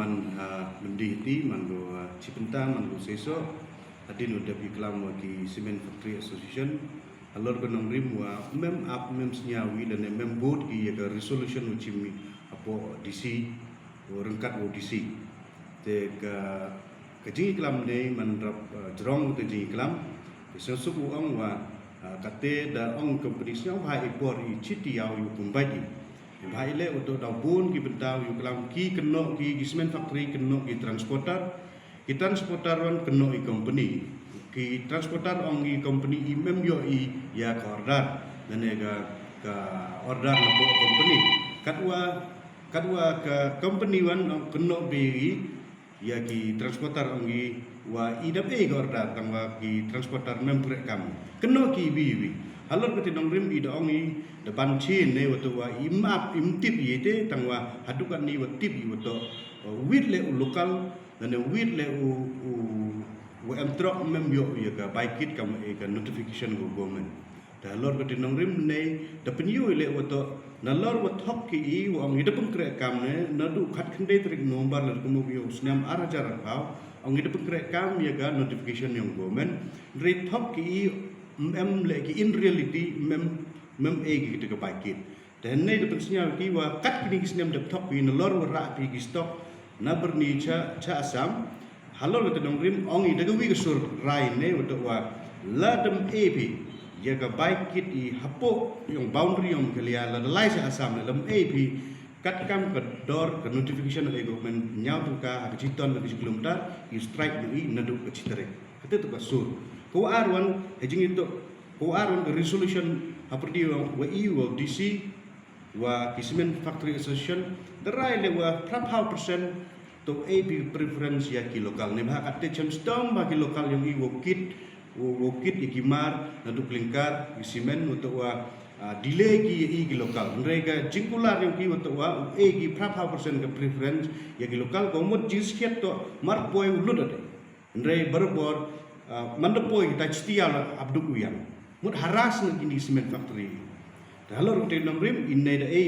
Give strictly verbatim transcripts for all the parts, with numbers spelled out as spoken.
Ha, mynta hi man ko, ah, chipenta man ko seiso. Hadien u dep i klam wa ki Cement Factory Association halor ka nongrim wa mem ap mem sniawi lane mem bud ki ya ka resolution u chimi apo D C, u rengkat u D C. Te ka ka jingiklam ne man rap, ah, jrong te jingiklam. Te suk u ong wa, ah, kate da ong company sniaw bha i por i chiti yaw yu kumbai i. Bha i le u to da bun ki benta yu klam ki keno ki, ki cement factory keno ki transporter. Ki transporter wan keno i company. Ki transporter ong i company i mem yo i ya ka order. Nane ka, ka order na po company. Katwa, katwa ka company wan ong keno be i ya ki transporter ong i wa i dap e ka order tangwa ki transporter mem prekam. Keno ki bi bi. Halor ka ti nongrim i da ong i da ban chin ne wa to wa i map im tip i te tangwa haduk ni wa tip i wa to, uh, wit le u local, nane wit le u, u, u em trok mem yo ya ka bai kit kam e ka notification go government. Da halor ka ti nongrim ne da penyu le wa to nalor wa thok ki i wa ong i da pengkre kam ne nadu khat khyndai tarik November la kumu yo snem ar hajar arphaw ong i da pengkre kam ya ka notification yong government. Re thok ki i mem le ki in reality mem, mem e ki te ka bai kit. Te hynne da pynsngew ki wa kat kini ki snem da thok pi nalor wa rah pi ki stock na byrni cha, cha Assam. Halor ka te nongrim ong i da ka wi ka sur rai ne wa to wa la dam e pi ya ka bai kit i hapo yong boundary yong Meghalaya la da lai cha Assam la dam e pi kat kam ka dor ka notification e government nyaw tu ka ha ka chiton na ka chi kilometer i strike no i nadu ka chitare. Kate tu ka sur. Ko arwan he jing ito ko arwan ka resolution ha perdi wa i wa D C wa ki Cement Factory Association da rai le wa phraphaw percent to e pi preference ya ki local ne bha kate chem stom ba ki local yong i wa kit, wa, wa kit ya ki mar na du clinker ki cement wa to wa, ah, delay ki ya i ki local. Hynrei ka jingkular yong ki wa to wa e ki phraphaw percent ka preference ya ki local ko mut jingskhet to mar poi u lut ade. Hynrei barabor, ah, man da poi ta chiti ya la abduk u yang. Mut harass ngi kini cement factory. Te halor u te nongrim i ne da e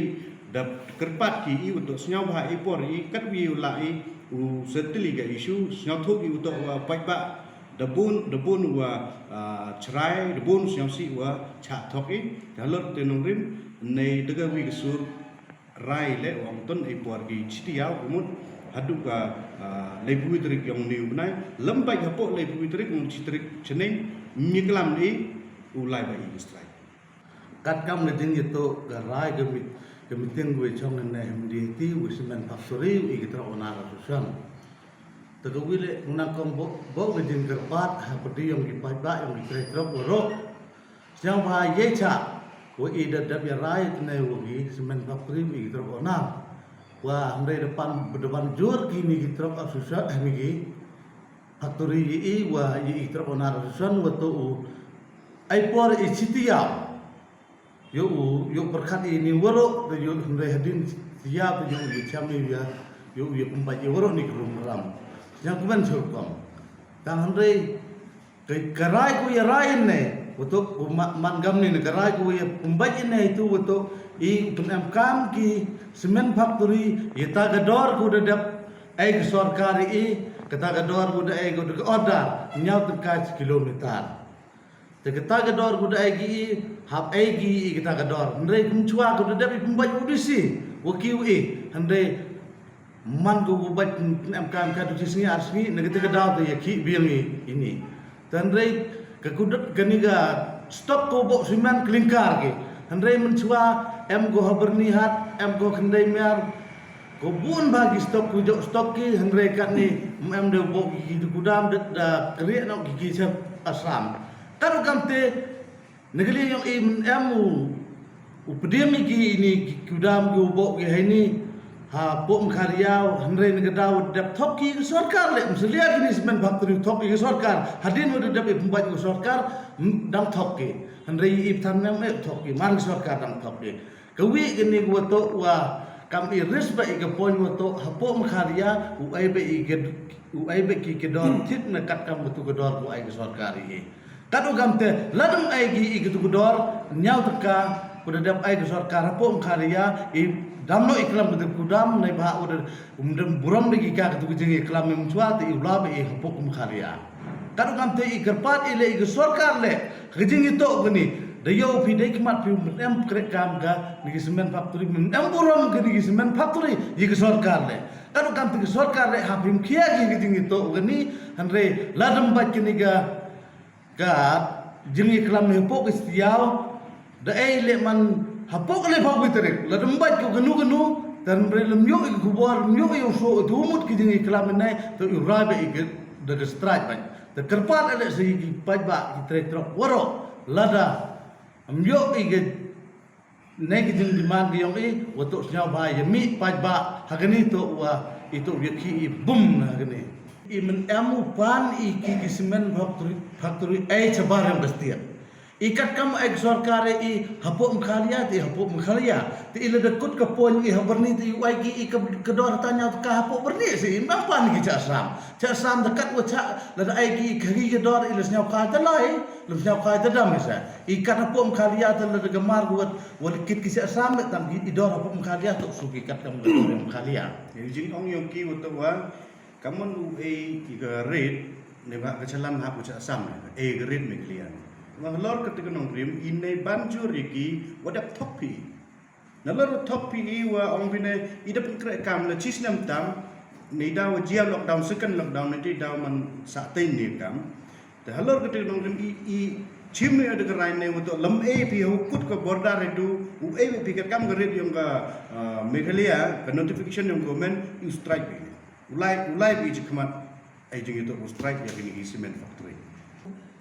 da kyrpad ki i wa to sniaw bha e por i kat wi u la i u settle i ka issue sniaw thok i wa to wa paidbah da bun, da bun wa, ah, chrai da bun sniaw si wa cha thok i. Te halor u te nongrim ne da ka wi ka sur rai le wa ong ton e por ki chiti yaw kumut hadu ka, ah, leiphew tarik yong ni u bnai lem bai hapo leiphew tarik yong chi tarik cheneng mi klam i u lai ba i strike. Kat kam ne ding ito ka rai ka mit, ka meeting wi chong ne hem di ti wi cement factory wi ki trok onar association. Te ka wi le ngunang kong bo, bo ne ding kyrpad ha pedi yong ki paidbah yong ki trok waro. Sniaw bha ye cha wa i da dap ya rai tne wa ki cement factory wi ki trok onar. Wa hynrei da pan, da pan jur kini ki trok association, eh, ni ki factory i, i wa i trok onar association wa to u ai por i chiti yaw. Yo u, yo pyrkhat i ni waro da yo hynrei hadin ya da yo u cham i ya, yo u ya pembai i waro ni krum ram. Yang kuman sur kom. Tang hynrei ka, ka rai ku ya rai ne, wa to ku ma, man gam ni ne ka rai ku ya pembai ne itu wa to i pun em kam ki cement factory ya ta ka dor ku da dep ai ka sorkar i, ka ta ka dor ku da ai ku da ka order nyaw tengka kilometer. Te kata ka dor ku da ai ki i, hap ai ki i kata ka dor. Hynrei kum chwa ku da dep i pynbait u D C wa ki u i. Hynrei man ku u bait em kam ka du chi sngi ar sngi na kata ka daw te ya ki biang i ini. Te hynrei ka ku dep kani ka stock ku bok simen klingkar ki. Hynrei man chwa em ku haber ni hat em ku kendai mer. Ko bun ba ki stock ku jok stock ki hynrei katni em de bok ki du kudam de da kri nok ki ki chep Assam. Kadu kamte, nagli yong im em u, u pdiam ki ini ki kudam ki u bok ki haini, ha pom khariaw, hynrei nagda u dep thok ki sorkar le, mselia ki ni semen factory thok ki sorkar, hadin u dep i pembat ki sorkar, dang thok ki, hynrei i ptan em e thok ki, man sorkar dang thok ki. Ka wi kini wa to wa kam i ris ba i ka pon wa to hapo mkharia u ai ba i ka u ai ba ki ka dor thit na kat kam tu ka dor ku ai ka sorkar i. Kat u kam te ladam ai ki i ka tu ka dor nyau taka ku da dep ai ka sorkar hapo mkharia i Dam noh i klam ka dep kudam, neibhah u da um dang burom da ki ka katu ka jingïaklam mynshwa te i u la ba i hapoh ka Meghalaya. Katno kam te i kyrpad i leh i ka sorkar leh ka jingïatoh kani. Da ïoh phi dei khmat phi um em kreh kam kani ki cement factory, um em burom kani ki cement factory, i ka sorkar leh. Katno kam te ka sorkar leh ha phim khia ki ka jingïatoh kani, hynrei la dam bad kani ka ka jingïaklam hapoh ka Shitïaw, da ei leh man hapoh ka laiphew tarik, la dam bad ka kano kano, te hynrei lem ïoh i ka khubor, lem ïoh i u shoh, i tu mut ka jingïaklam ne, te i rai ba i ka da ka strike bad. Te kyrpad leh sa i ki paidbah ki trei trok waroh, lada em ïoh i ka ne ka jingdemand ka ïong i, wa toh sñiaw ba ïa mih paidbah, ha kani toh wa, i toh ïa ki i bum na ha kani. I men em u pan i ki ki cement factory, factory ei chabar ïong ka state. I katkam ei ka sorkar i hapoh Meghalaya, te i hapoh Meghalaya. Te i la da kut ka pon i ha Byrni te i wai ki i ka, ka dor ta ñiaw ka hapoh Byrni si i men pan ki cha Assam. Cha Assam da kat wa cha la da ei ki ka ki ka dor i la sñiaw ka ta lai, la sñiaw ka ta dam i sa. I kat hapoh Meghalaya te la da ka mar wat Wa la kit ki cha Assam le tang ki i dor hapoh Meghalaya toh su ki katkam ka dor Meghalaya. Ïa u jingong ïong ki wa toh wa, ka mon u ei i ka rate, neibhah ka chalan hap u cha Assam, ei ka rate Meghalaya. Wa halor kata ka nongrim, i nei ban jur ïa ki, wa dep thok phi. Nalor thok phi i wa ong phi ne, i dep kreh kam la chi snem tam, nei daw jia lockdown, second lockdown, nei daw man sa tei ne kam. Te halor kata ka nongrim i, i chim ne da ka rai ne wa toh lem ei phi ha u kut ka border redu, u ei phi katkam ka rate ïong ka, ah, Meghalaya, ka notification ïong government, i u strike phi. U lai, u lai phi chi khmat, ei jingïatoh u strike ïa kini ki cement factory.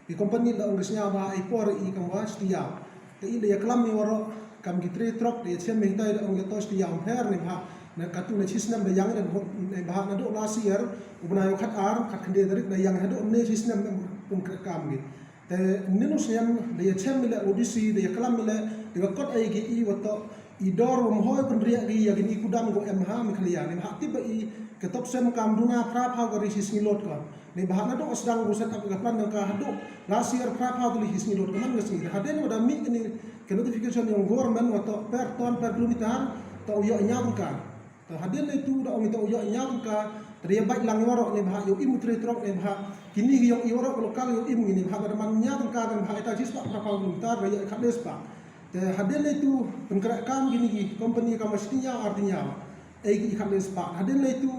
I company la ong ka sñiaw ba i por i kam wa Shitïaw. Te i da ïaklam i waroh kam ki trei trok da ïachem i tai da ong ïa toh Shitïaw pher neibhah. Na katu na chi snem da ïang neibhah naduh last year, u bnai u khat ar, khat khyndai tarik da ïang haduh ne chi snem em pun kreh kam ki. Te ninu snem da ïachem i leh O D C, da ïaklam i leh, da ka kot ei ki i wa toh i dor wa mhoi pynriah ki ïa kini kudam ko em ha Meghalaya. Neibhah tip ba i ka top sem kam duna phra phaw ka ri shi sngi lot ka. Neibhah naduh sdang ko set up ka plan ka haduh last year phra phaw ka ri shi sngi lot ka man ka sngi. Hadien wa da mih kini ka notification ïong government wa toh per ton per kilometer, toh u ïoh ñiaw tyngka. Te hadien neitu da ong ito u ïoh ñiaw tyngka, te da ïa bait lang waroh neibhah ïoh im u trei trok neibhah. Kini ki ïoh i waroh ka local ïoh im kini neibhah ka da man ñiaw tyngka neibhah ita chi spah phra phaw kilometer da ïoh i khatlai spah. Te hadien neitu pynkreh kam kini ki company kam wa shi tynñiaw ar tynñiaw. Ei ki i khatlai spah. Hadien neitu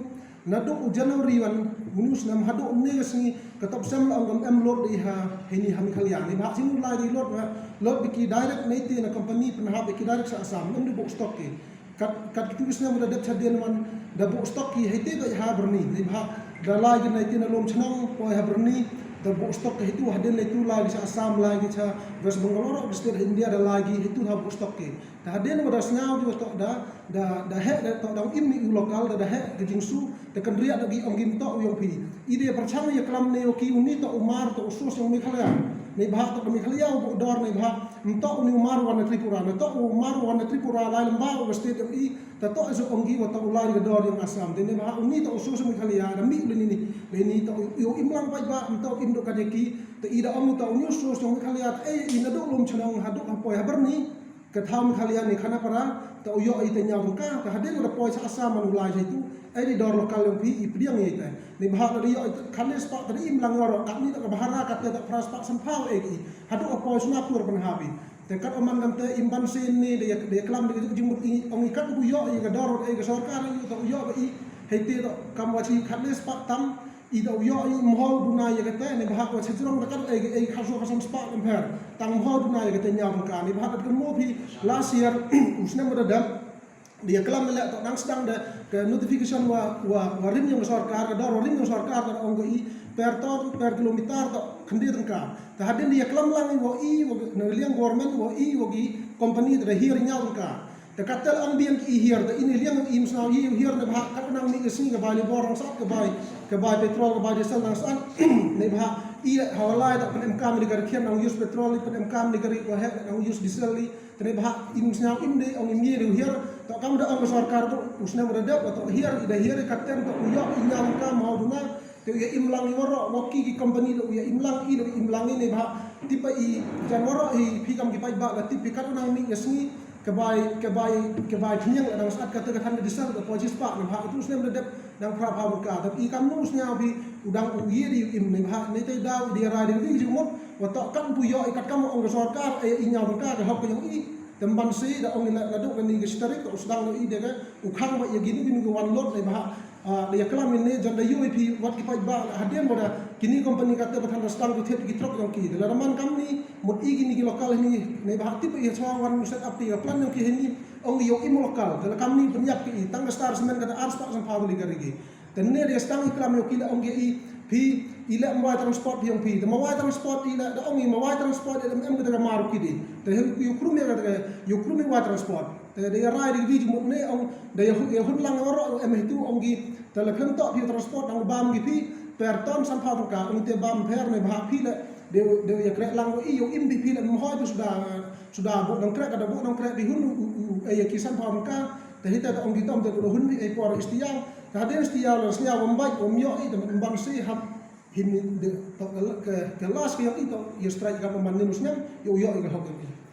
naduh u January wan une u snem haduh une ka sngi ka top sem la ong kam em load da i ha heini ha Meghalaya. Neibhah sini u lai da i load, load da ki direct neite na company pynhap da ki direct sha Assam. Em da buh stock ki. Kat, kat kitu ki snem da dep chadien man da buh stock ki heite da ha Byrni. Neibhah da lai ki neite na lum chnong poi ha Byrni da buh stock ki heitu hadien neitu lai ki cha Assam lai ki cha West Bengal waroh ki state ha India da lai ki heitu ha buh stock ki. Da hadien wa da sñiaw ki wa toh da, da, da heh da toh da im i u local da, da heh ka jingsu, da kynriah da ki ong kim toh u ïong phi. I da pyrchang ïaklam ne wa ki uni toh u mar toh u source ïong Meghalaya. Neibhah toh ka Meghalaya u buh dor neibhah. Nto uni u mar wan na Tripura, nto u mar wan na Tripura lai lem ba u state ïong i, ta toh isu ong ki wa toh u lai ka dor ïong Assam. Te neibhah uni toh u source ïong Meghalaya, da mih u leni ni, leni toh u, u im lang paidbah, nto im dok ka de ki, te i da ong toh uni u source ïong Meghalaya, te ei i naduh lum chnong haduh ha poi ha Byrni, ka thaw Meghalaya ne Khanapara, toh u ïoh i te ñiaw tyngka, te hadien da poi sha Assam man u lai sha itu, ei di dor local ïong phi i pdiang i te. Neibhah da ïoh i te khatlai spah te da im lang waroh, katni da ka bhara katte da phra spah san phaw ei ki. Haduh ha poi Sonapur pynhap i. Te kat wa man kam te im ban sien ne da ïa, da ïaklam da ïa jingmut i ong i kat u ïoh i ka dor ei ka sorkar i toh u ïoh ba i. Heite toh kam wa chi khatlai spah tam i toh u ïoh i mhoi duna ïa kate neibhah wa chi jrong da kat ei, ei khatsaw khatsan spah lam pher. Tang mhoi duna ïa kate ñiaw tyngka neibhah da kynmaw phi last year u snem wa da dep. Da ïaklam leh toh dang sdang da ka notification wa, wa, wa rim ïong sorkar, ka dor wa rim ïong sorkar toh ong ko i per ton, per kilometer toh khyndai tyngka. Te hadien da ïaklam lang i wa i, wa na liang government wa i, wa ki company te da hiar ñiaw tyngka. Te katte la ong biang ki i hiar, te i na liang i msngaw i hiar neibhah kat nang mih ka sngi ka bai labor nang sat, ka bai, ka bai petrol, ka bai diesel nang sat. Neibhah i ha wa lai toh pynemkam da ka rkhian nang use petrol, pynemkam da ka ri wa heh nang use diesel i. Te neibhah im sñiaw im de ong im ye de u hiar, toh kam da ong ka sorkar toh u snem wa da dep toh hiar i da hiar i katten toh u ïoh i ñiaw tyngka mhoi duna, te u ïa im lang i waroh wa ki ki company toh u ïa im lang i, da im lang i neibhah tip ba i jan waroh i phi kam ki paidbah la tip phi kat nang mih ka sngi Ka bai, ka bai, ka bai khñiang la dang sat kata ka than da diesel da poi shispah, ne bha utu u snem da dep dang phra phew tyngka. Te i kam nu sñiaw phi u dang u ïa di u im, ne bha ne te daw i da rai di ri jingmut wa toh kan pu ïoh i kat kam ong ka sorkar, eh, i ñiaw tyngka ka hok ka jong i. Te ban si da ong i la, la duk kani ka shi tarik u sdang da i de ka u khang ba ïa kini kini ka wan lot, ne bha Ah, da ïa klam ine jan da ïohi phi wat ki paidbah hadien ba da kini company kata ba than da sdang ki thied ki trok jong ki. Da la man kamni mut i kini ki local hini ne ba tip ïa chwa wan set up ki plan jong ki hini ong ïa i mo local. Da la kamni pynïap ki i tang da Star Cement kata ar spah san phew tylli ka rigi. Te ne da sdang i klam ïa ki la ong ïa i phi i leh mawai transport phi ong phi. Te mawai transport i la da ong i mawai transport i la em kata ka mar ki di. Te ïa krum ïa kata ka ïa krum ïa mawai transport. Te da ïa rai da ki jingmut ne ong da ïa hu-, ïa hun lang ïa waroh em hitu ong ki. Te la khlem toh phi transport dang bam ki phi per ton san phew tyngka ong te bam per ne bha phi le de de ïa kreh lang i ïa im phi phi le mhoi tu suda suda bu dang kreh ka da bu dang kreh phi hun u u e ïa ki san phew tyngka. Te hita da ong ki tom te da hun phi e por istiang. Ka den istiang la sñiaw bam bai om ïoh i te ban si hap hin de to ka ka las ki ïa i to ïa strike ka man ni musnem ïa ïoh i ka hok i.